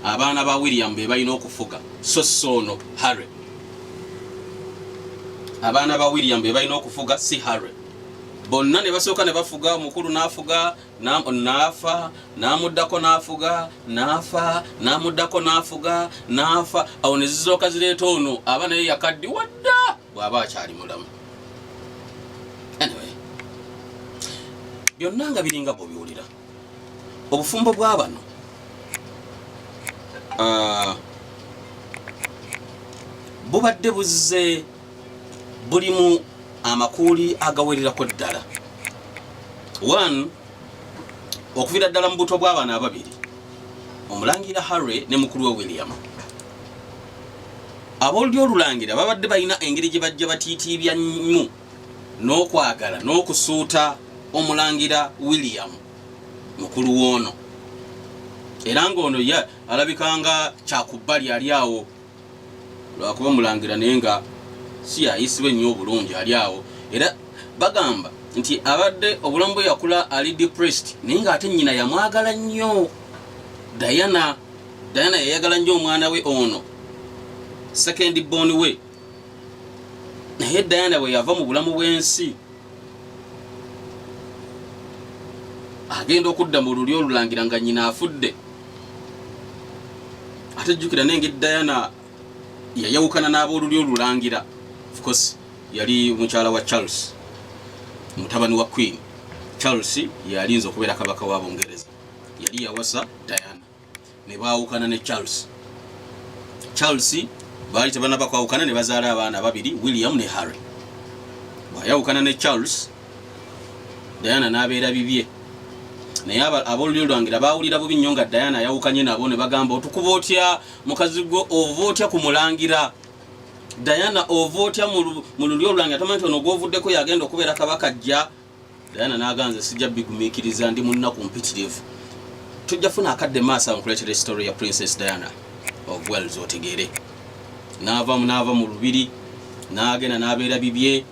Abaana ba William be balina okufuga, so si ono Harry. Abaana ba William be balina okufuga, si Harry. Bonna ne basooka ne bafuga, omukulu n'afuga, n'afa, n'amuddako n'afuga, n'afa, n'amuddako n'afuga, n'afa. Awo ne zizooka zireeta ono aba naye yakaddiwa dda bw'aba akyali mulamu. Anyway, byonna nga biringa bw'obiwulira. Obufumbo bwa bano bubadde buzze bulimu amakuuli agawererako ddala. One, okuviira ddala mu buto bw'abaana ababiri, Omulangira Harry ne mukulu we William, ab'olulyo olulangira babadde balina engeri gye bajja batiitiibyamu n'okwagala n'okusuuta Omulangira William mukulu w'ono, era ng'ono ye alabika nga kyakubbali ali awo lwakuba mulangira, naye nga si yayisibwa ennyo obulungi ali awo. Era bagamba nti abadde obulamu bwe yakula ali depressed, naye ng'ate nnyina yamwagala nnyo Diana. Diana yayagala nnyo omwana we ono, second born we. Naye Diana bwe yava mu bulamu bw'ensi, agenda okudda mu lulyo olulangira nga nnyina afudde. Ate jjukira n'engeri Diana yayawukana n'ab'olulyo olulangira. Of course yali mukyala wa Charles, mutabani wa Queen. Charles yalinze okubeera kabaka wa Bungereza, yali yawasa Diana ne baawukana ne Charles. Charles baali tebanaba kwawukana ne bazaala abaana babiri, William ne Harry. Bw'ayawukana ne Charles, Diana n'abeera bibye, naye ab'olulyo lwangira baawulira bubi nnyo nga Diana ayawukanye nabo, ne bagamba, "Otukuba otya mukazi gwe? Ova otya ku mulangira Diana? Ova otya mu lulyo olulangira? Tomanyi nti ono gwovuddeko yagenda okubeera kabaka jja?" Diana n'aganza, "Sijja bigumiikiriza, ndi mu nnaku mpitirivu." Tujja funa akadde maaso awo nkuleetera story ya Princess Diana of Wales otegeere. N'ava mu lubiri n'agenda n'abeera bibye,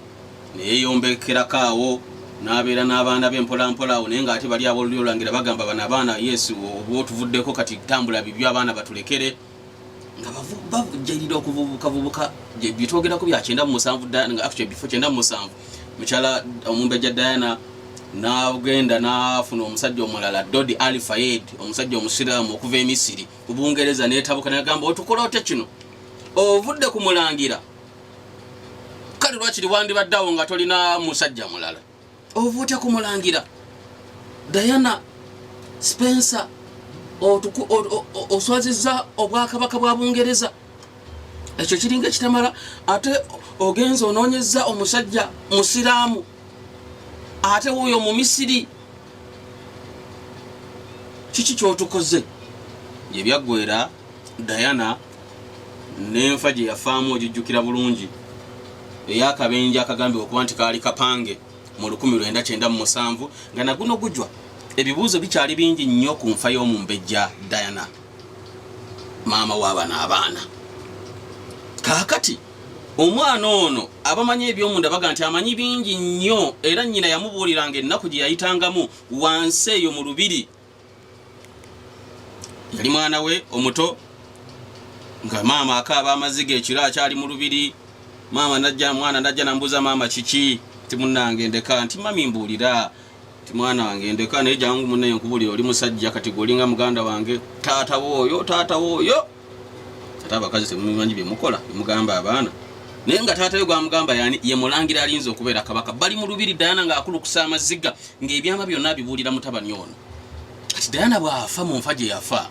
neyeyombekerako awo, n'abeera n'abaana be mpolampola awo, naye ng'ate bali ab'olulyo olulangira bagamba, "Bano abaana, yesu oba otuvuddeko, kati tambula bibyo, abaana batulekere." Nga bavujjalira okuvubukavubuka. Byetwogerako bya 97, nga actually before 97, mukyala omumbejja Diana n'agenda n'afuna omusajja omulala, Dodi Ali Fayed, omusajja omusiraamu okuva e Misiri. Bungereza netabuka, nagamba, "Otukola otya kino? Ovudde ku mulangira, kale lwakiri wandibaddeawo nga tolina musajja mulala. Ova otya ku mulangira Diana Spencer? Oswazizza obwakabaka bwa Bungereza. Ekyo kiringa ekitamala, ate ogenza onoonyezza omusajja musiraamu, ate wuuyo mu Misiri. Kiki kyotukoze?" Gye byaggwera, Diana n'enfa gye yafaamu ogijjukira bulungi, ey'akabenje akagambibwa okuba nti kaali kapange mu 1997, nga naguno gujwa. Ebibuuzo bikyali bingi nnyo ku nfa y'omumbejja Diana, maama w'abano abaana. Kaakati omwana ono, abamanyi ebyomunda baga nti amanyi bingi nnyo, era nnyina yamubuuliranga ennaku gye yayitangamu wansi eyo mu lubiri. Yali mwana we omuto, nga maama akaaba amaziga ekiro akyali mu lubiri. Maama najja, mwana najja nambuuza, "Maama, kiki?" Nti, "Munnange, ndeka." Nti, "Mami, mbuulira." Ti, "Mwana wange, ndeka, naye jangu munnaye nkubuulira. Oli musajja kati, gwe olinga muganda wange. Taata wooyo, taata wooyo." Ate abakazi temubimanyi byemukola, bemugamba abaana. Naye nga taata we gwamugamba yani ye mulangira alinza okubeera kabaka. Bali mu lubiri, Diana ng'akulukusa amaziga, ng'ebyama byonna abibuulira mutabani ono. Kati Diana bw'afa mu nfa gye yafa,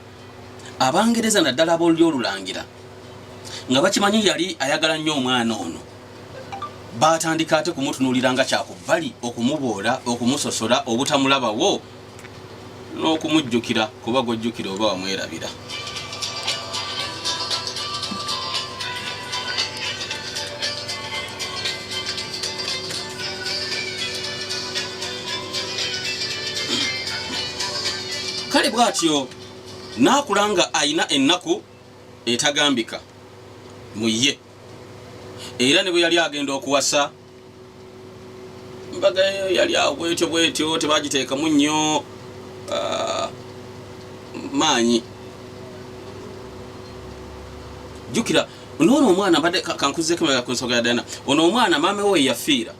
Abangereza naddala ab'olulyo olulangira, nga bakimanyi yali ayagala nnyo omwana ono, batandika ate kumutunuulira nga kyakubbali, okumuboola, okumusosola, obutamulabawo n'okumujjukira, kuba gwojjukira oba wamwerabira. Kale bw'atyo n'akula nga ayina ennaku etagambika mu ye, era ne bwe yali agenda okuwasa, mbaga eyo yali awo bwetyo bwetyo, tebagiteekamu nnyo maanyi. Jjukira noono omwana mbadde kankuzeeko emabega ku nsonga ya Diana. Ono omwana maama we yafiira,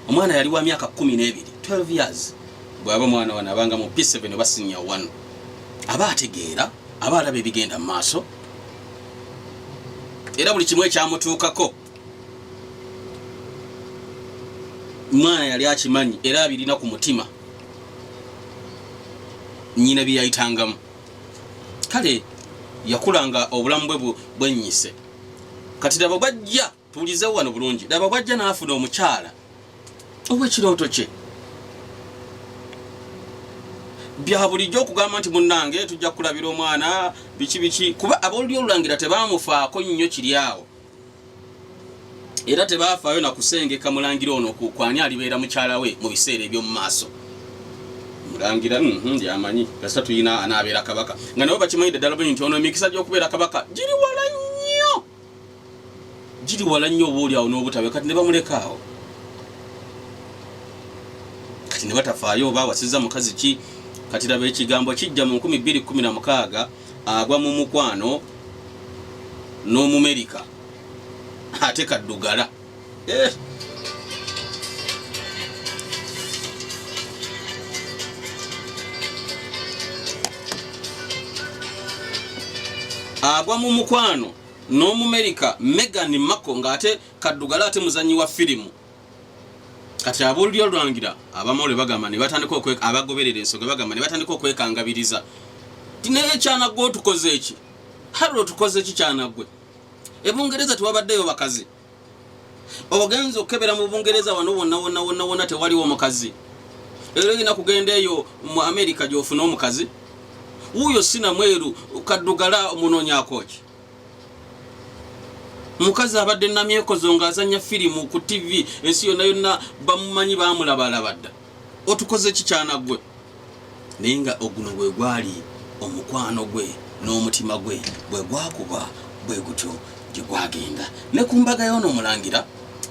omwana yali wa myaka 12, 12 years. Bw'aba omwana wano abanga mu P7 oba senior 1, aba ategeera, aba alaba ebigenda mu maaso, era buli kimu ekyamutuukako mwana yali akimanyi era abirina ku mutima nnyina bye yayitangamu. Kale yakula nga obulamu bwe bwennyise. Kati laba bwajja, tuwulizewo wano bulungi, laba bwajja n'afuna omukyala ow'ekirooto kye. Bya bulijjo okugamba nti munnange tujja kukulabira omwana biki biki, kuba ab'olulyo olulangira tebaamufaako nnyo kiri awo, era tebaafaayo na kusengeka mulangira ono ku kwani alibeera mukyala we mu biseera eby'omu maaso. Mulangira yamanyi kasita tuyina anaabeera kabaka, nga nabo bakimanyidde ddala bulungi nti ono emikisa gy'okubeera kabaka giri wala nnyo, giri wala nnyo, oba oli awo n'obutabe. Kati ne bamuleka awo, kati ne batafaayo oba awasizza mukazi ki. Kati laba ekigambo kijja mu 2016, agwa mu mukwano n'Omumerika ate kaddugala. Agwa mu mukwano n'Omumerika Meghan Markle, ng'ate kaddugala ate muzanyi wa firimu. Kati ab'olulyo olulangira abamawulire bagamba ne batandika abagoberera ensonga bagamba ne batandika okwekangabiriza ti naye kyana gwe otukoze eki, Harry otukoze eki kyana gwe? E Bungereza tewabaddeyo bakazi, ogenza okukebera mu Bungereza wano wonna wonna wonna wonna tewaliwo mukazi, era olina kugenda eyo mu Amerika gy'ofuna omukazi. Wuuyo sina mweru kaddugala, omunoonyako ki? Mukazi abadde namyekozo ng'azannya firimu ku TV, ensi yonna yonna bamumanyi, bamulabalaba dda. Otukoze ki kyana gwe? Naye nga oguno gwe gwali omukwano gwe n'omutima gwe bwe gwakuba bwe gutyo gye gwagenda. Ne ku mbaga y'ono omulangira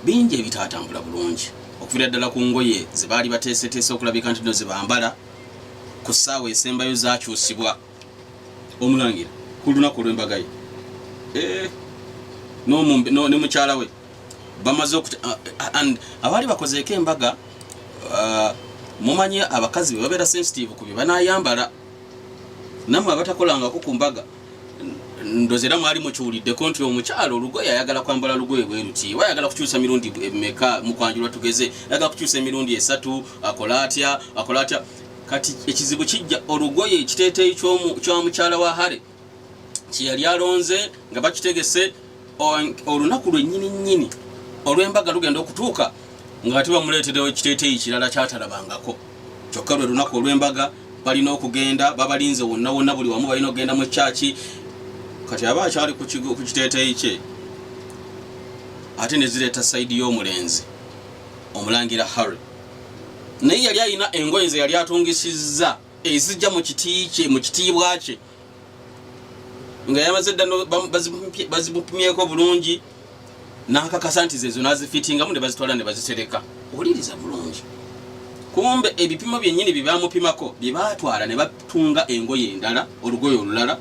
bingi ebitaatambula bulungi, okuviira ddala ku ngoye ze baali bateeseteese okulabika nti no ze bambala, ku ssaawa esembayo zaakyusibwa. Omulangira ku lunaku olw'embaga ye ne mukyala we bamaze and abaali bakozeeko embaga, mumanyi abakazi bwe babeera sensitive ku bye banaayambala. Nammwe abatakolangako ku mbaga ndozi era mwali mukiwuliddeko nti omukyala olugoye ayagala kwambala lugoye bwe luti, oba ayagala kukyusa mirundi emeka mu kwanjulwa, tugeze ayagala kukyusa emirundi 3, akola atya, akola atya. Kati ekizibu kijja olugoye ekiteeteeyi kya mukyala wa Harry kye yali alonze nga bakitegese olunaku lwennyini nnyini olw'embaga lugenda okutuuka nga ate bamuleetera ekiteeteeyi kirala kyatalabangako. Kyokka lwe lunaku olw'embaga, balina okugenda, babalinze wonna wonna, buli wamu balina okugenda mu kyaki. Kati aba akyali ku kiteeteeyi kye, ate ne zireeta side y'omulenzi omulangira Harry, naye yali alina engoye ze yali atungisizza ezijja mu kiti kye, mu kitiibwa kye, nga yamaze dda bazimupimyeko bulungi n'akakasa nti zezo, n'azifitingamu ne bazitwala ne bazitereka. Wuliriza bulungi, kumbe ebipimo byennyini bye bamupimako bye baatwala ne batunga engoye endala, olugoye olulala.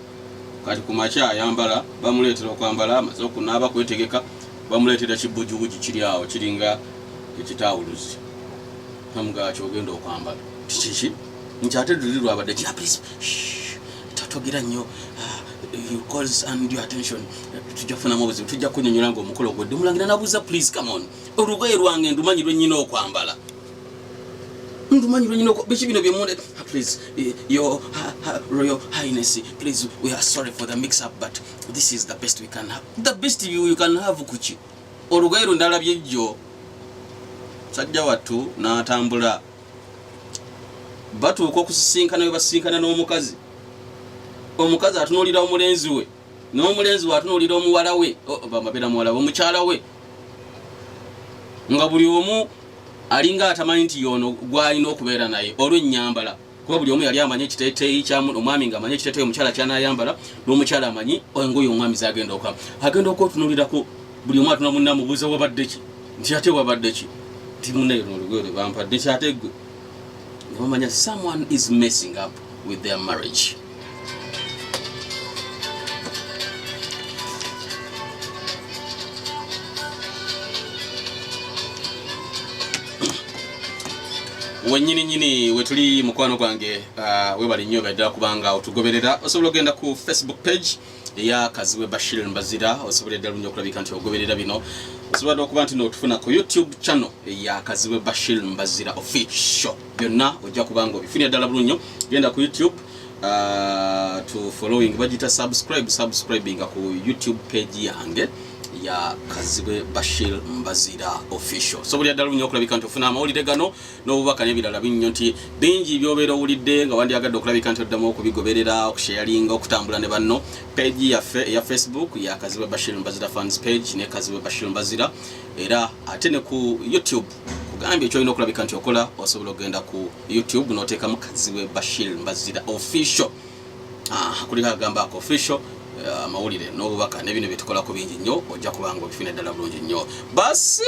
Kati ku makya ayambala, bamuleetera okwambala, amaze okunaaba kwetegeka, bamuleetera kibujubuju kiri awo kiringa ekitawuluzi, bamugaa kyogenda okwambala kiki nti ate luli lwabadde ki? Please togira nnyo, you calls and your attention, tujja kufunamu obuzibu, tujja kunyonyola nga omukolo gwedde. Omulangira nabuuza, please come on, olugoye lwange ndumanyi lwennyina okwambala, ndumanyi lwennyina biki bino byemunde. Please, your royal highness, please, we are sorry for the mix up, but this is the best we can have. The best you can have kuki? Olugoye lundalabye jjo. Sajja wattu n'atambula, batuuka okusisinkana, we basisinkana n'omukazi, omukazi atunuulira omulenzi we n'omulenzi we atunuulira omuwala we, bamabeera muwala we, omukyala we, nga buli omu alinga atamanyi nti yono gwalina okubeera naye olw'ennyambala, kuba buli omu yali amanyi ekiteeteeyi kya omwami, nga amanyi ekiteeteeyi omukyala kyanayambala, n'omukyala amanyi engoye omwami zagenda okwa agenda okwotunuulirako. Buli omu atuna munne, amubuuza wabadde ki, nti ate wabadde ki, nti munnaye luno olugoye lwe bampadde, nti ate gwe, ne bamanya someone is messing up with their marriage. Wenyini nyini wetuli mukwano gwange, webale nnyo baddala kubanga otugoberera. Osobola ogenda ku Facebook page eya Kazibwe Bashir Mbazira, osobola eddala nnyo okulabika nti ogoberera bino. Osobola okuba nti notufuna ku YouTube channel eya Kazibwe Bashir Mbazira Official, byonna ojja kubanga obifunira ddala bulungi nnyo. Genda ku YouTube, to following bagita subscribe, subscribinga ku YouTube page yange ya Kazibwe Bashir Mbazira Official. Sobolera ddala nnyo okulabika nti ofuna amawulire gano n'obubaka n'ebirala binnyo, nti bingi by'obeera owulidde nga wandyagadde okulabika nti oddamu okubigoberera, okusharinga, okutambula ne banno. Page yaffe eya Facebook ya Kazibwe Bashir Mbazira fans page ne Kazibwe Bashir Mbazira, era ate ne ku YouTube. Kugambye ekyolina okulabika nti okola, osobola okugenda ku YouTube n'oteekamu Kazibwe Bashir Mbazira Official. Kuliko agamba ako official, amawulire n'obubaka n'ebino byetukolako bingi nnyo, ojja kubanga obifuna ddala bulungi nnyo. Basiriza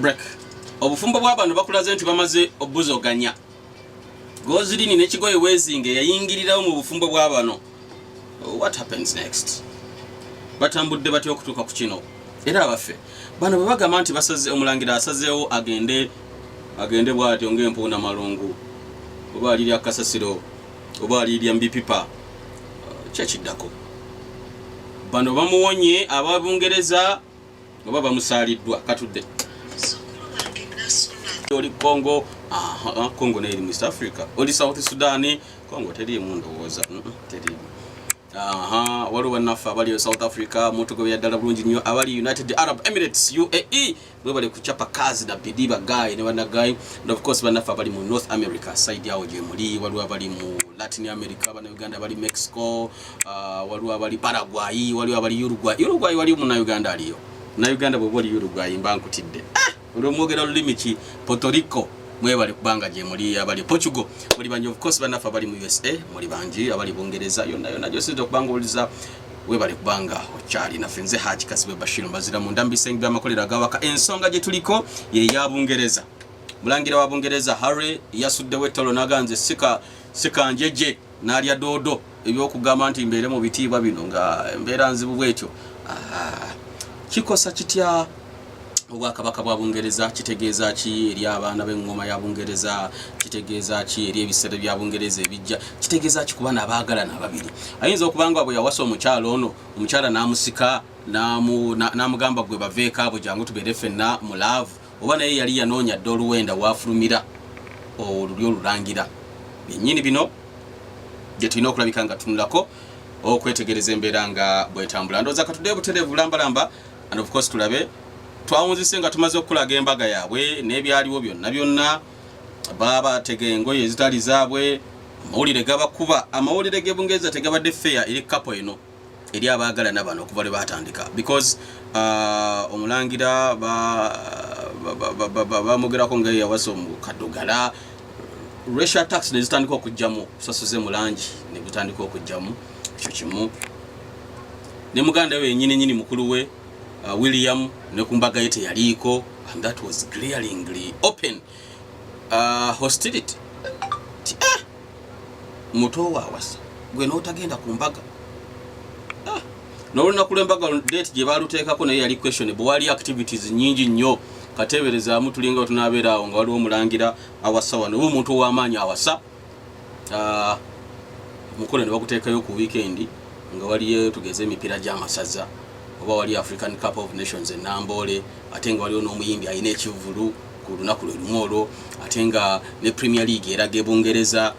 break. Obufumbo bw'abantu bakulaze nti bamaze obuzoganya. Gozirini n'ekigoye wezinge yayingirirawo mu bufumbo bw'abano. What happens next? Batambudde batya okutuuka ku kino? Era abaffe bano bwe bagamba nti basaze, omulangira asazeewo agende, agende bw'atyo ng'empuuna malungu, oba alirya kasasiro oba alirya mbipipa, kyekiddako? Bano bamuwonye aba Bungereza oba bamusaaliddwa? Katudde oli Congo. Aha, Congo naye eri mu East Africa. Oli South Sudan, Congo teriimu, ndowooza teriimu. Aha, waliwo bannaffe abali e South Africa, mutugobera ddala bulungi nnyo. Abali United Arab Emirates, UAE, mwebale kuchapa kazi na bidii bagayi ne bannagayi. And of course bannaffe abali mu North America side awo gye muli, waliwo abali mu Latin America, Bannayuganda abali Mexico, waliwo abali Paraguay, waliwo abali Uruguay. Uruguay waliwo Munnayuganda aliyo. Munnayuganda bw'oba oli Uruguay mba nkutidde. Ah, olwomwogera lulimi ki? Puerto Rico, mwebale kubanga gye muli. Abali Portugal muli bangi. Of course bannaffe abali mu USA muli bangi, abali Bungereza, yonna yonna gyosinza okubanga owuliza, webale kubanga okyali naffe. Nze Haji Kazibwe Bashir Mbazira, munda mu bisenge by'amakolero agawaka. Ensonga gye tuliko ye ya Bungereza. Mulangira wa Bungereza Harry yasuddewo ettolo n'aganze sika sikanjeje n'alya doodo. Ebyokugamba nti mbeere mu bitiibwa bino nga embeera nzibu bwetyo, ah, kikosa kitya obwakabaka bwa Bungereza? Kitegeeza ki eri abaana b'eŋŋoma ya Bungereza? Kitegeeza ki eri ebiseera bya Bungereza ebijja? Kitegeeza ki kuba nabaagalana ababiri? Ayinza okuba nga bwe yawasa omukyala ono, omukyala n'amusika n'amugamba gwe baveeko abo, jangu tubeere ffenna mu love, oba naye yali yanoonya dda oluwenda waafulumira olulyo olulangira. Byennyini bino gye tulina okulabika nga tunulako okwetegereza embeera nga bwetambula. Ndowooza katuddeyo butereevu lambalamba, and of course tulabe. Twawunzise nga tumaze okukulaga embaga yaabwe n'ebyaliwo byonna byonna. Baba batega engoye ezitali zaabwe, amawulire gabakuba. Amawulire g'ebungereza tegabadde fair eri couple eno, eri abaagalana bano okuva lwe batandika, because omulangira bamugerako nga yawasa omukadugala. Racial tax nezitandika okugjamu, sasuze mu langi negutandika okugjamu. Ekyo kimu. Ne muganda we yenyini nyini, mukulu we, William, ne ku mbaga ye teyaliiko, and that was glaringly open hostility ti ah, muto we awasa gwe n'otagenda ku mbaga. Ah, n'olunaku lw'embaga date gye baaluteekako naye yali questionable. Wali activities nyingi nnyo. Kateeberezaamu tulinga we tunaabeera awo nga waliwo omulangira awasa wano oba omuntu ow'amaanyi awasa, omukolo ne baguteekayo ku weekend nga waliyo tugeze emipiira gy'amasaza oba wali African Cup of Nations e Namboole, ate nga waliwo n'omuyimbi alina ekivvulu ku lunaku lwe lumu olwo, ate nga ne Premier League eraga ebungereza,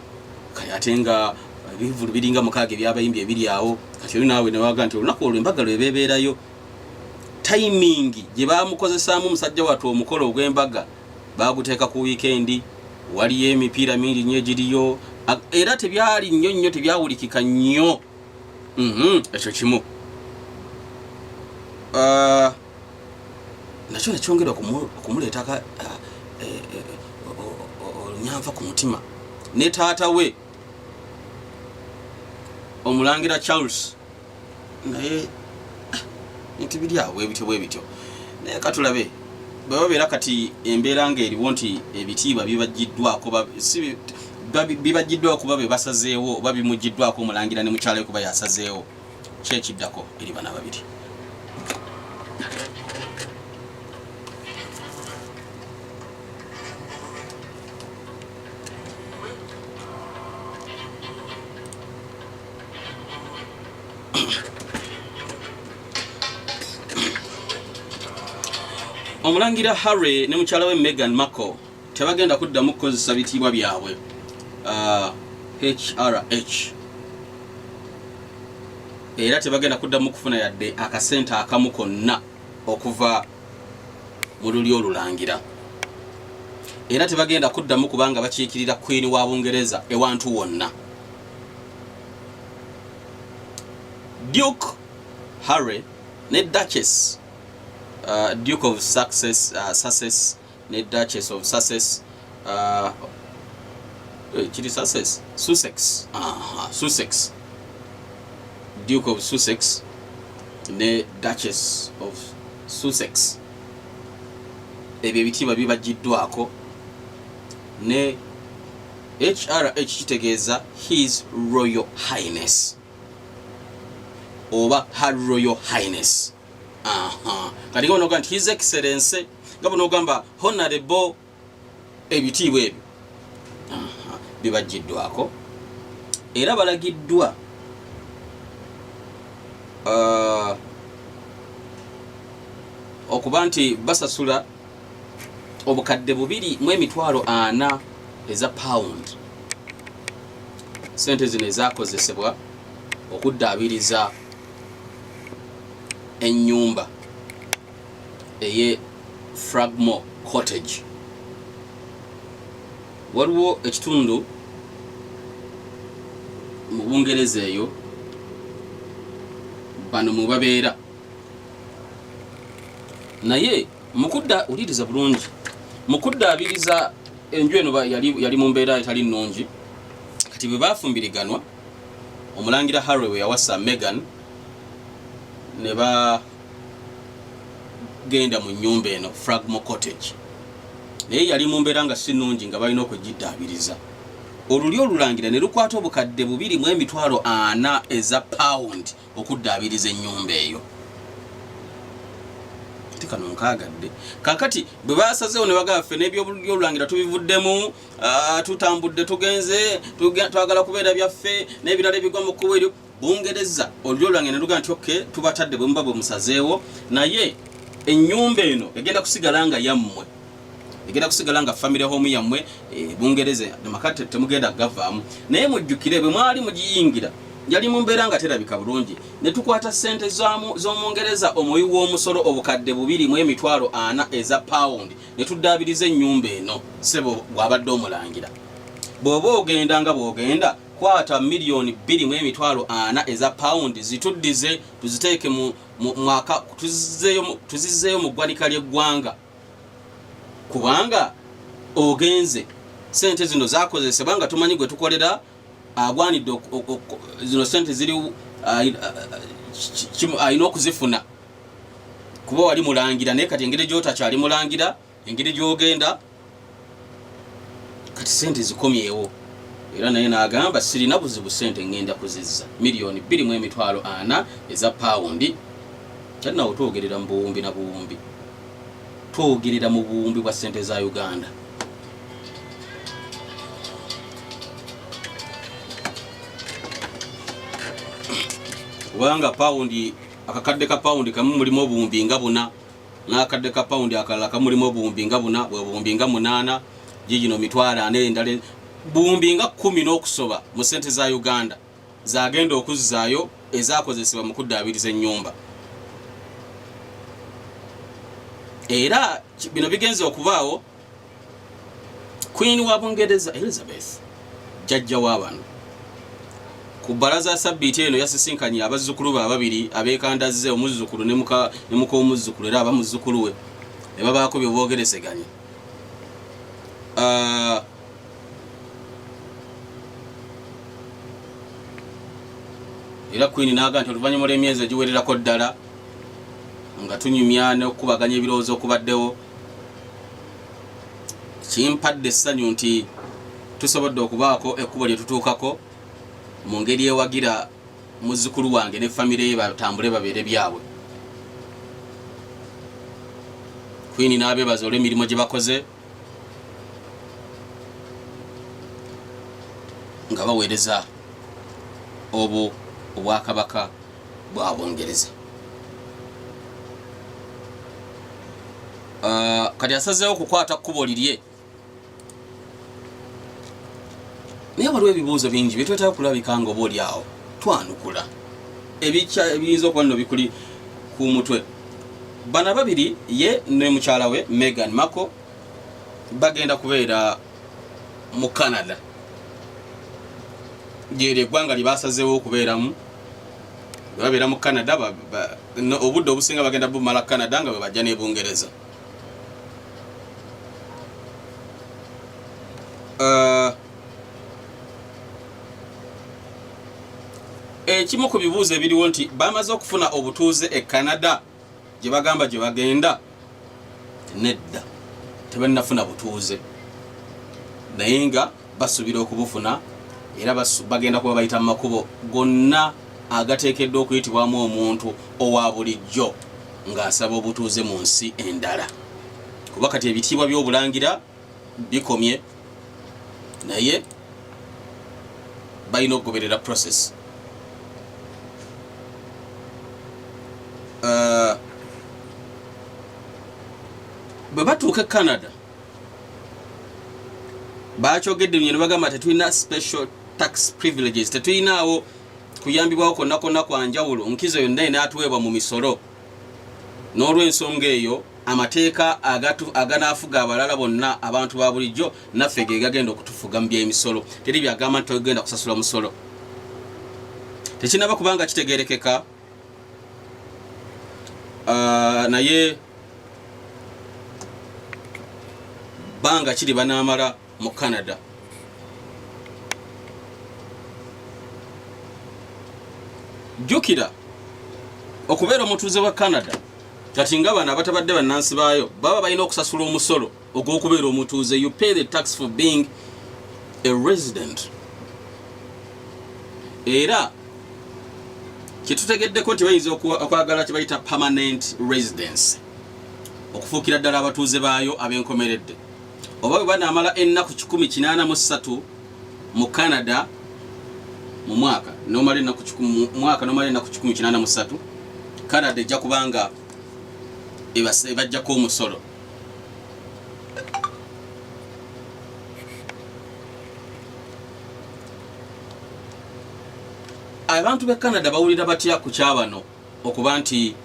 kale ate nga ebivvulu biringa 6 ebyabayimbi ebiri awo. Kati oli naawe newaga nti olunaku olwo embaga lwe bebeerayo, timing gye bamukozesaamu omusajja wattu omukolo ogw'embaga baguteeka ku weekend, waliyo emipiira mingi nnyo egiriyo, era tebyali nnyo nnyo, tebyawulikika nnyo. Ekyo kimu. Ah, nakyo nekyongera okumuleetako olunyanva ku mutima. Ne taata we omulangira Charles naye, ah, nti biri awo bwebityo bwebityo. Naye katulabe bwe babeera kati embeera ng'eriwo nti ebitiibwa bibaggiddwako, si bibaggiddwako kuba be basazeewo oba bimuggiddwako omulangira ne mukyala we kuba yasazeewo. Ki ekiddako eri bana babiri? Omulangira Harry ne mukyala we Meghan Markle tebagenda kuddamu kukozesa bitiibwa byabwe HRH era tebagenda kuddamu kufuna yadde akasente akamu konna okuva mu lulyo olulangira era tebagenda kuddamu kubanga bakiikirira Queen wa Bungereza ewantu wonna. Duke Harry ne Duchess Duke of Sussex, Sussex ne Duchess of Sussex kiri Sussex Sussex, aha, Sussex, Duke of Sussex ne Duchess of Sussex, ebyo ebitiibwa bibaggiddwako ne HRH kitegeeza His Royal Highness oba Her Royal Highness. Aha, kati nga bonogamba nti His Excellency, nga bonogamba Honorable, ebitiibwa ebyo bibaggiddwako era balagiddwa okuba nti basasula 2,400,000 eza pound, sente zino ezakozesebwa okuddaabiriza ennyumba eye Frogmore Cottage. Waliwo ekitundu mu Bungereza eyo bano mwe babeera, naye mukudda, wuliriza bulungi, mu kuddaabiriza enju eno yali mu mbeera etali nnungi. Kati bwe baafumbiriganwa, omulangira Harry bwe yawasa Meghan ne bagenda mu nnyumba eno Frogmore Cottage, naye yali mu mbeera nga si nnungi, nga balina okugiddaabiriza. Olulyo olulangira ne lukwata 2,400,000 eza pound okuddaabiriza ennyumba eyo. Ate kano nkaagadde. Kakati bwe basazeewo ne bagamba ffe n'ebyobulyo olulangira tubivuddemu, tutambudde tugenze, twagala kubeera byaffe n'ebirala ebigwa mu kkubo eryo Bungereza, olulyo olulangira ne lugamba nti okay, tubatadde bwe muba bwe musazeewo, naye ennyumba eno egenda kusigala nga yammwe, egenda kusigala nga family home yammwe e, Bungereza, amaka temugenda kugavaamu. Naye mujjukire bwe mwali mugiyingira yali mu mbeera nga terabika bulungi, ne tukwata ssente z'Omungereza omuwi w'omusolo 2,400,000 eza pound ne tuddaabiriza ennyumba eno. Ssebo bw'abadde omulangira, bw'oba ogenda nga bw'ogenda, kwata 2,400,000 eza pound zituddize, tuziteeke mu mwaka, tuzizzeeyo mu ggwanika ly'eggwanga, kubanga ogenze sente zino zakozesebwa nga tumanyi gwe tukolera agwanidde zino sente ziri alina okuzifuna kuba wali mulangira. Naye kati engeri gyotakyali mulangira, engeri gyogenda kati, sente zikomyewo. Era naye n'agamba sirina buzibu, sente ngenda kuzizza, 2,400,000 eza pawundi. Kati nawe twogerera mu buwumbi na buwumbi, twogerera mu buwumbi bwa sente za Uganda. Kubanga pawundi, akakadde ka pawundi kamu mulimu obuwumbi nga 4, n'akadde ka pawundi akalala kamulimu obuwumbi nga 4, bwe buwumbi nga 8, gigino 40,000 endala buwumbi nga 10 n'okusoba mu sente za Uganda zagenda okuzzaayo ezakozesebwa mu kuddaabiriza ennyumba. Era bino bigenze okubaawo Queen wa Bungereza Elizabeth, jjajja w'abano, ku bbalaza ya sabbiiti eno yasisinkanye abazzukulu be ababiri abeekandazze, omuzzukulu ne muka omuzzukulu era aba muzzukulu we, ne babaako bye boogerezeganya. Era Queen n'agamba nti oluvannyuma lw'emyezi egiwererako ddala nga tunyumya n'okukubaganya ebirowoozo okubaddewo, kimpadde essanyu nti tusobodde okubaako ekkubo lye tutuukako mu ngeri ewagira muzzukulu wange ne famire ye batambule babeere byabwe. Queen n'abeebaza olw'emirimu gye bakoze nga baweereza obwo obwakabaka bwa Bungereza. Kati asazeewo okukwata kkubo lirye, naye waliwo ebibuuzo bingi byetwetaaga okulabika nga oba oli awo twanukula ebiyinza okuba nno bikuli ku mutwe. Bano ababiri, ye ne mukyala we Meghan Markle, bagenda kubeera mu Canada, gyeryo eggwanga lye basazeewo okubeeramu. Babeera mu Canada, obudde obusinga bagenda bumala Canada nga bwe bajja n'e Bungereza. Ekimu ku bibuuzo ebiriwo nti bamaze okufuna obutuuze e Canada gye bagamba gye bagenda? Nedda, tebannafuna butuuze, naye nga basuubira okubufuna, era bagenda kuba bayita mu makubo gonna agateekeddwa okuyitibwamu omuntu owa bulijjo ng'asaba obutuuze mu nsi endala, kuba kati ebitiibwa by'obulangira bikomye, naye balina okugoberera process. Bwe batuuka e Canada, bakyogedde ne bagamba tetulina special tax privileges, tetulinaawo kuyambibwawo kwonna kwonna kwa njawulo, nkizo yonna enaatuweebwa mu misolo. N'olw'ensonga eyo, amateeka aganaafuga abalala bonna abantu ba bulijjo naffe ge gagenda okutufuga mu by'emisolo. Teri byagamba nti togenda kusasula musolo, tekinaba kubanga kitegerekeka. Naye bbanga kiri banaamala mu Canada? Jjukira, okubeera omutuuze wa Canada kati nga bano abatabadde bannansi baayo baba balina okusasula omusolo ogw'okubeera omutuuze. You pay the tax for being a resident. Era kyetutegeddeko nti bayinza okwagala kye bayita permanent residence, okufuukira ddala abatuuze baayo ab'enkomeredde, oba bwe banaamala ennaku 183 mu Canada mu mwaka, nomala ennaku mwaka nomala ennaku 183, Canada ejja kubanga ebajjako omusolo. Abantu b'e Canada bawulira batya ku kyabano okuba nti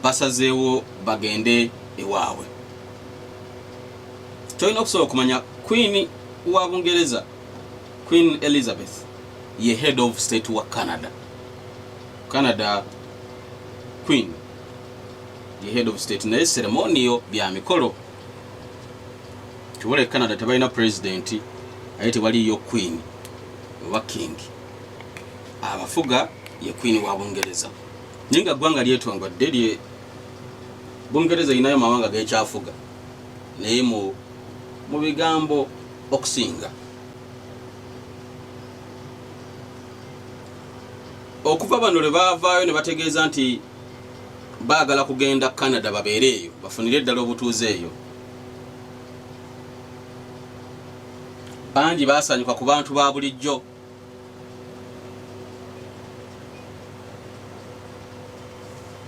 basazeewo bagende ewaabwe? Kyolina okusobola okumanya, Queen wa Bungereza, Queen Elizabeth, ye head of state wa Canada. Canada Queen ye head of state, naye ceremonial bya mikolo. Kibula e Canada tebalina president, aye tewaliyo queen oba king abafuga, ye Queen wa Bungereza, naye nga ggwanga lyetongodde lye Bungereza erinayo amawanga gekyafuga, naye mu bigambo okusinga. Okuva bano lwe baavaayo ne bategeeza nti baagala kugenda Canada babeere eyo bafunire eddala obutuuze eyo, bangi baasanyuka ku bantu ba bulijjo.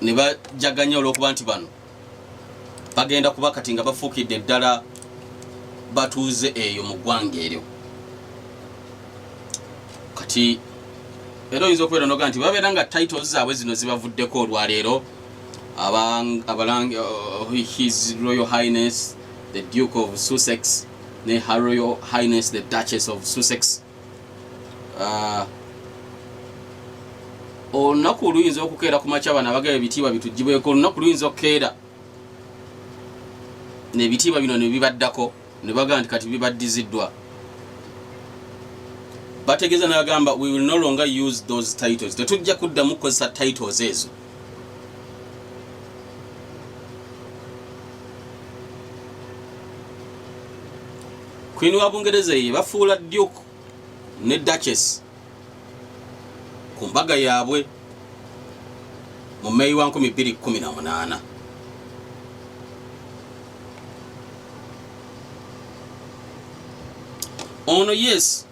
Ne bajaganya olw'okuba nti bano bagenda kuba kati nga bafuukidde ddala batuuze eyo mu ggwanga eryo. Kati era oyinza okubeera noga nti babeera nga titles zaabwe zino zibavuddeko olwaleero, His Royal Highness the Duke of Sussex ne Her Royal Highness the Duchess of Sussex. Olunaku luyinza okukeera ku makya bano abagaba ebitiibwa bitugibweko. Olunaku luyinza okukeera nebitiibwa bino ne bibaddako, ne bagamba nti kati bibaddiziddwa. Bategeeza nabagamba, "We will no longer use those titles," tetujja kuddamu kukozesa titles ezo. Queen wa Bungereza ye bafuula Duke ne Duchess ku mbaga yaabwe mu Meyi wa 2018. Ono yes,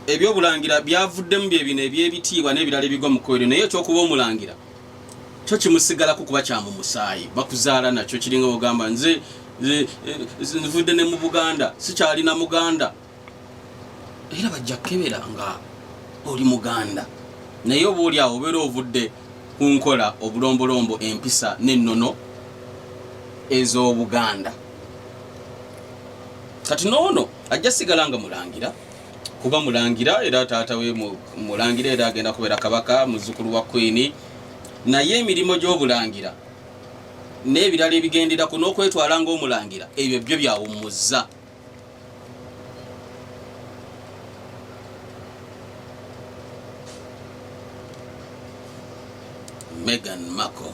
ebyobulangira byavuddemu bye bino ebyebitiibwa n'ebirala ebigwa mu kkoero, naye ekyokuba omulangira kyo kimusigalako kuba kya mu musaayi, bakuzaala nakyo. Kiringa ogamba nze nvudde ne mu Buganda, sikyalina Muganda, era bajja kukebera nga oli Muganda, naye oba oli awo obeera ovudde ku nkola, obulombolombo, empisa n'ennono ez'Obuganda. Kati noono ajja sigala nga mulangira, kuba mulangira era taata we mulangira, era agenda kubeera kabaka, muzzukulu wa queen, naye emirimu gy'obulangira n'ebirala ebigenderako n'okwetwala ng'omulangira, ebyo byo byawummuzza. Meghan Markle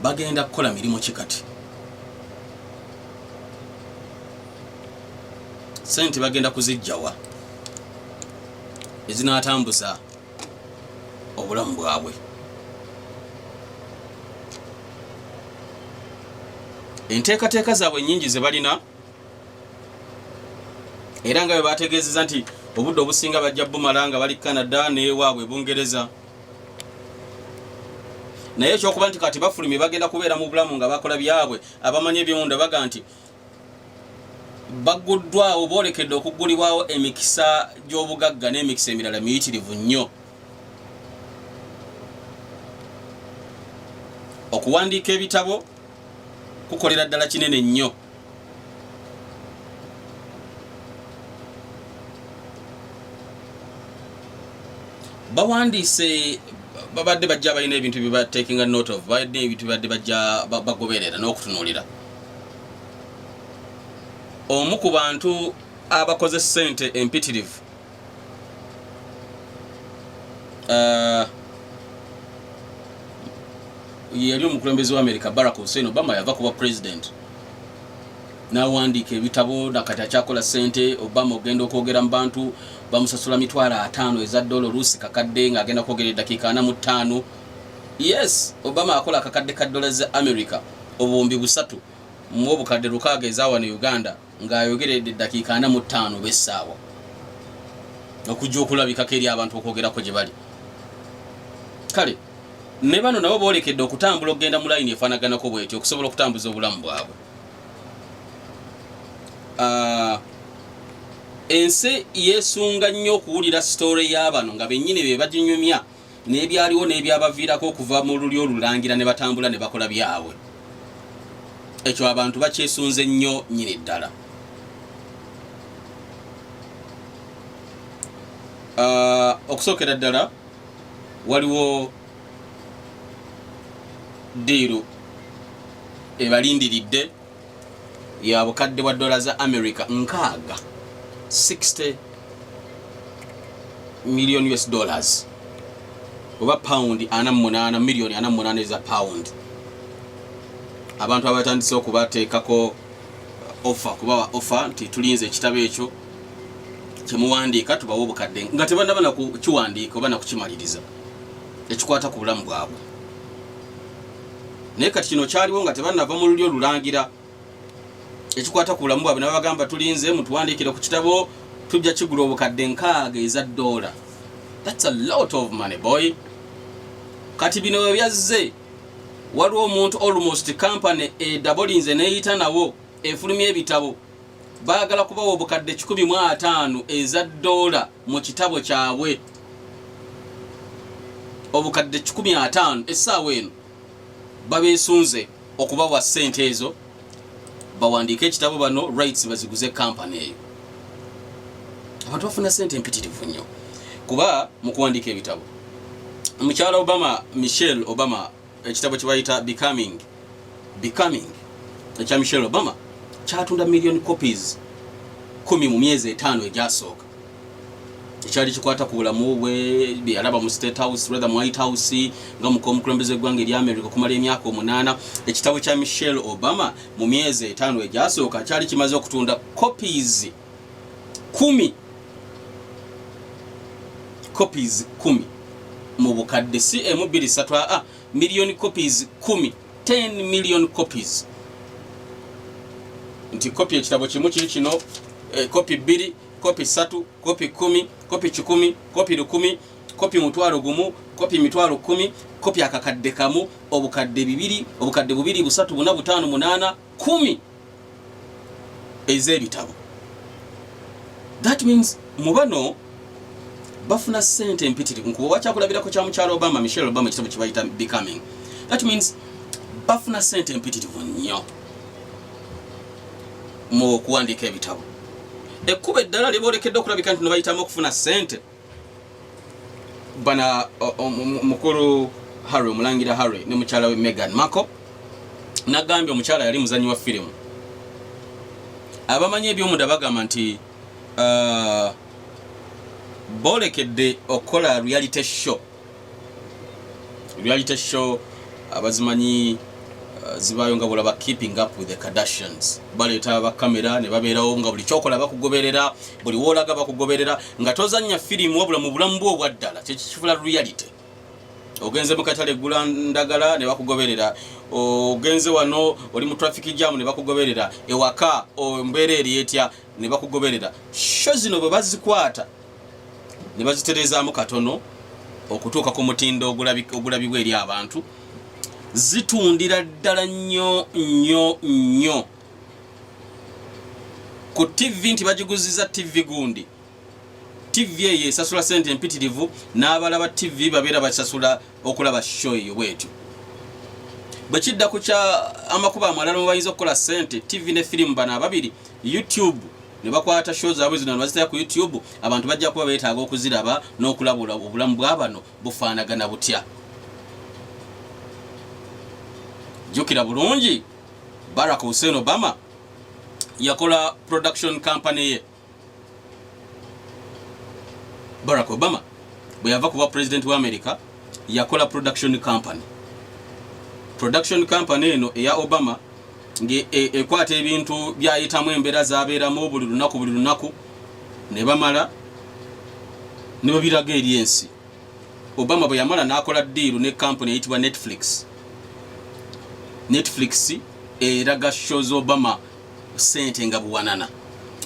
bagenda kukola mirimu ki kati? Sente bagenda kuzijjawa ezinaatambuza obulamu bwabwe? Enteekateeka zaabwe nyingi ze balina, era nga bwe bategeezeza nti obudde obusinga bajja bumala nga bali Canada n'ewaabwe Bungereza, naye ekyokuba nti kati bafulumye bagenda kubeera mu bulamu nga bakola byabwe. Abamanyi ebyomunda baga nti bagguddwawo, boolekedde okuggulibwawo emikisa gy'obugagga n'emikisa emirala miyitirivu nnyo. Okuwandiika ebitabo kukolera ddala kinene nnyo. Bawandiise babadde bajja balina ebintu bye taking a note of, balina ebintu bibadde bajja bagoberera n'okutunuulira. Omu ku bantu abakoze ssente empitirivu, yali omukulembeze wa America Barack Hussein Obama. Yava kuba president n'awandiika ebitabo, nakati akyakola ssente. Obama ogenda okwogera mu bantu bamusasula 50,000 eza dola, oluusi kakadde, ng'agenda kwogera eddakiika 45. Yes, Obama akola akakadde ka dola za America 3,000 mu 600 ezawano Uganda, ng'ayogeredde eddakiika 45 oba essaawa, okujja okulabikako eri abantu, okwogerako gye bali. Kale ne bano nabo boolekedde okutambula okugenda mu layini efaanaganako bwetyo okusobola okutambuza obulamu bwabwe. Ensi yeesunga nnyo okuwulira sitore y'abano nga bennyini be baginyumya, n'ebyaliwo n'ebyabaviirako okuva mu lulyo olulangira ne batambula ne bakola byabwe. Ekyo abantu bakyesunze nnyo nnyini ddala. Okusookera ddala waliwo deal ebalindiridde ya bukadde bwa dola za America 60, 60 million US dollars, oba pound 48, miliyoni 48 eza pound. Abantu abatandise okubateekako offer, kubawa offer nti tulinze ekitabo ekyo kyemuwandiika tubawe obukadde, nga tebanaba nakukiwandiika oba nakukimaliriza, ekikwata ku bulamu bwabwe. Naye kati kino kyaliwo nga tebanava mu lulyo olulangira, ekikwata ku bulamu bwabwe, nabagamba tulinze mutuwandiikire ku kitabo, tujja kigula obukadde 60 eza dola. That's a lot of money, boy. Kati bino bwe byazze, waliwo omuntu, almost company edabolinze neyita nawo efulumya ebitabo, baagala kubawa obukadde 150 eza dola mu kitabo kyabwe, obukadde 150. Essaawa eno babeesunze okubawa ssente ezo bawandiike ekitabo, bano rights baziguze kampani eyo. Abantu bafuna ssente empitirivu nnyo kuba mu kuwandiika ebitabo. Mukyala Obama, Michelle Obama, ekitabo kye bayita Becoming, Becoming ekya Michelle Obama kyatunda million copies 10 mu myezi 5 egyasooka. Ekyali kikwata ku bulamu bwe, byeyalaba mu State House, rather mu White House, nga muka omukulembeze w'eggwanga erya America okumala emyaka 8. Ekitabo kya Michelle Obama mu myezi 5 egyasooka kyali kimaze okutunda copies 10, copies 10 mu bukadde, si emu, bbiri, ssatu, aa, million copies 10, 10 million copies. Nti kopi ekitabo kimu kiri kino, kopi 2, kopi 3, kopi 10, kopi 100, kopi 1000, kopi 10,000, kopi 10,000, kopi 1,000, 2,000, 2,000, 3, 4, 5, 8, 10 ez'ebitabo. That means mu bano bafuna ssente empitirivu. Nkuba wakyakulabirako kya mukyala Obama, Michelle Obama, ekitabo kibayita Becoming. That means bafuna ssente empitirivu nnyo mu kuwandiika ebitabo. Ekkubo eddala libolekedde okulabika nti nebayitamu okufuna ssente bana mukulu Harry, omulangira Harry ne mukyala we Meghan Markle. Nagambye omukyala yali muzanyi wa firimu. Abamanyi ebyomunda bagamba nti bolekedde okukola reality show. Reality show abazimanyi, zibaayo nga bulaba Keeping Up with the Kardashians. Baleeta bakamera ne babeerawo nga buli kyokola bakugoberera, buli woolaga bakugoberera, nga tozannya firimu wabula mu bulamu bwo obwaddala. Kyekikifula reality. Ogenze mu katale gula ndagala ne bakugoberera, ogenze wano oli mu traffic jam ne bakugoberera, ewaka embeera eri etya ne bakugoberera. Show zino bwe bazikwata ne bazitereezaamu katono okutuuka ku mutindo ogulabibwa eri abantu, zitundira ddala nnyo nnyo nnyo ku TV nti bagiguziza TV gundi. TV eyo esasula sente empitirivu, n'abalaba TV babeera basasula okulaba show eyo. Bwetyo bwe kidda ku kya amakubo amalala mwe bayinza okukola sente, TV ne firimu, bano ababiri, YouTube, ne bakwata show zaabwe zino ne bazitera ku YouTube. Abantu bajja kuba beetaaga okuziraba n'okulabula obulamu bwa bano bufaanagana butya. Jjukira bulungi, Barack Hussein Obama yakola production company ye. Barack Obama bwe yava kuba president wa America yakola production company. Production company eno eya Obama ekwata ebintu byayitamu, embeera zabeeramu buli lunaku buli lunaku, ne bamala ne babiraga eri ensi. Obama bwe yamala n'akola deal ne company eyitibwa Netflix. Netflix eraga shows Obama sente nga buwanana,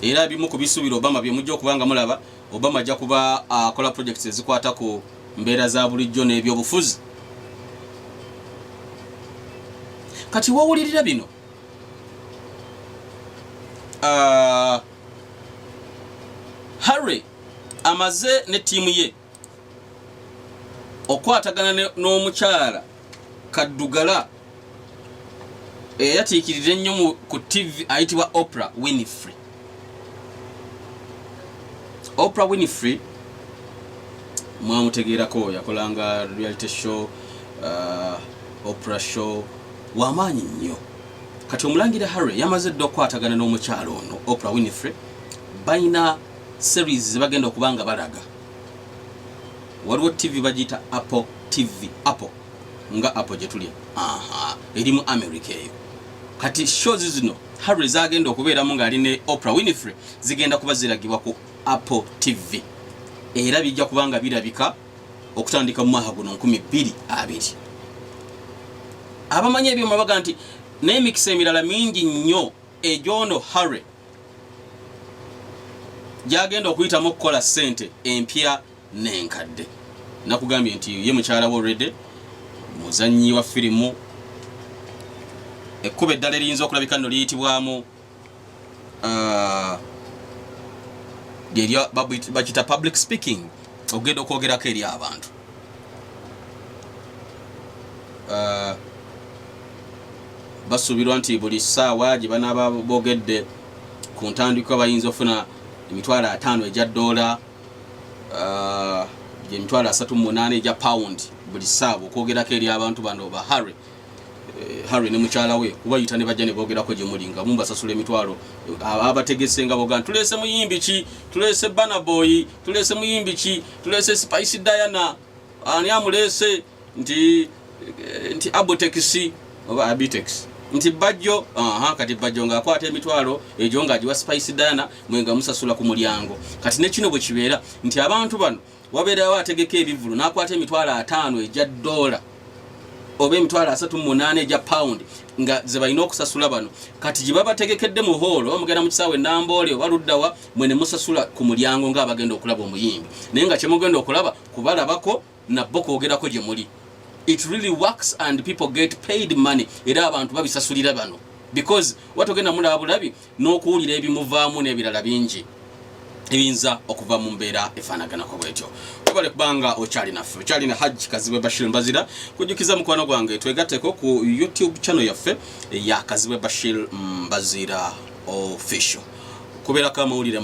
era bimu ku bisuubira Obama bye mujja okuba nga mulaba. Obama ajja kuba akola projects ezikwata ku mbeera za bulijjo n'ebyobufuzi. Kati wowulirira bino, Harry amaze ne ttiimu ye okwatagana n'omukyala kaddugala eyatiikirira ennyo ku TV ayitibwa Oprah Winfrey. Oprah Winfrey mwamutegeerako, yakolanga reality show, Oprah show, wamaanyi nnyo. Kati omulangira Harry yamaze dda okukwatagana n'omukyala ono Oprah Winfrey. Balina series zebagenda okuba nga balaga. Waliwo TV bagiyita Apple TV, Apple nga apple gye tulya, aha, eri mu America eyo. Kati shows zino Harry zagenda okubeeramu ng'ali ne Oprah Winfrey zigenda kuba ziragibwa ku Apple TV, era bijja kuba nga birabika okutandika mu mwaka guno 2020. Abamanyi ebyuma baga nti n'emikisa emirala mingi nnyo egyono Harry gyagenda okuyitamu okukola ssente empya n'enkadde. Nakugambye nti ye mukyala we already muzannyi wa firimu. Ekkubo eddala eriyinza okulabika nno liyitibwamu lyerya bakita public speaking, okugenda okwogerako eri abantu. Basuubirwa nti buli ssaawa gye banaaba boogedde ku ntandikwa bayinza okufuna 50,000 egya ddoola, gye 38,000 egya pound buli ssaawa okwogerako eri abantu bano ba Harry, Harry ne mukyala we, kubayita ne bajja ne boogerako gye muli nga mubasasula emitwalo. Abategese nga boga tuleese muyimbi ki, tuleese Burna Boy, tuleese muyimbi ki, tuleese Spice Diana, ani amuleese, nti Abtex oba Abitex, nti Bajjo. Aha, kati Bajjo ng'akwata emitwalo egyo ng'agiwa Spice Diana, mwe nga musasula ku mulyango. Kati ne kino bwe kibeera nti abantu bano wabeerawo ategeka ebivvulu n'akwata 50,000 egya ddoola. oba 38000 egya pound nga ze balina okusasula bano. Kati gye babategekedde mu hall, oba mugenda mu kisaawe Namboole oba luddawa, mwe ne musasula ku mulyango ng'abagenda okulaba omuyimbi, naye nga kyemugenda okulaba kubalabako nabbo kwogerako gye muli. It really works and people get paid money, era abantu babisasulira bano because watogenda mulaba bulabi n'okuwulira ebimuvaamu n'ebirala bingi ebiyinza okuva mu mbeera efaanaganako bwetyo. Webale kubanga okyali naffe, okyali na Hajj Kazibwe Bashir Mbazira. Kujjukiza mukwano gwange, twegatteko ku YouTube channel yaffe eya Kazibwe Bashir Mbazira Official, kubeerako amawulire.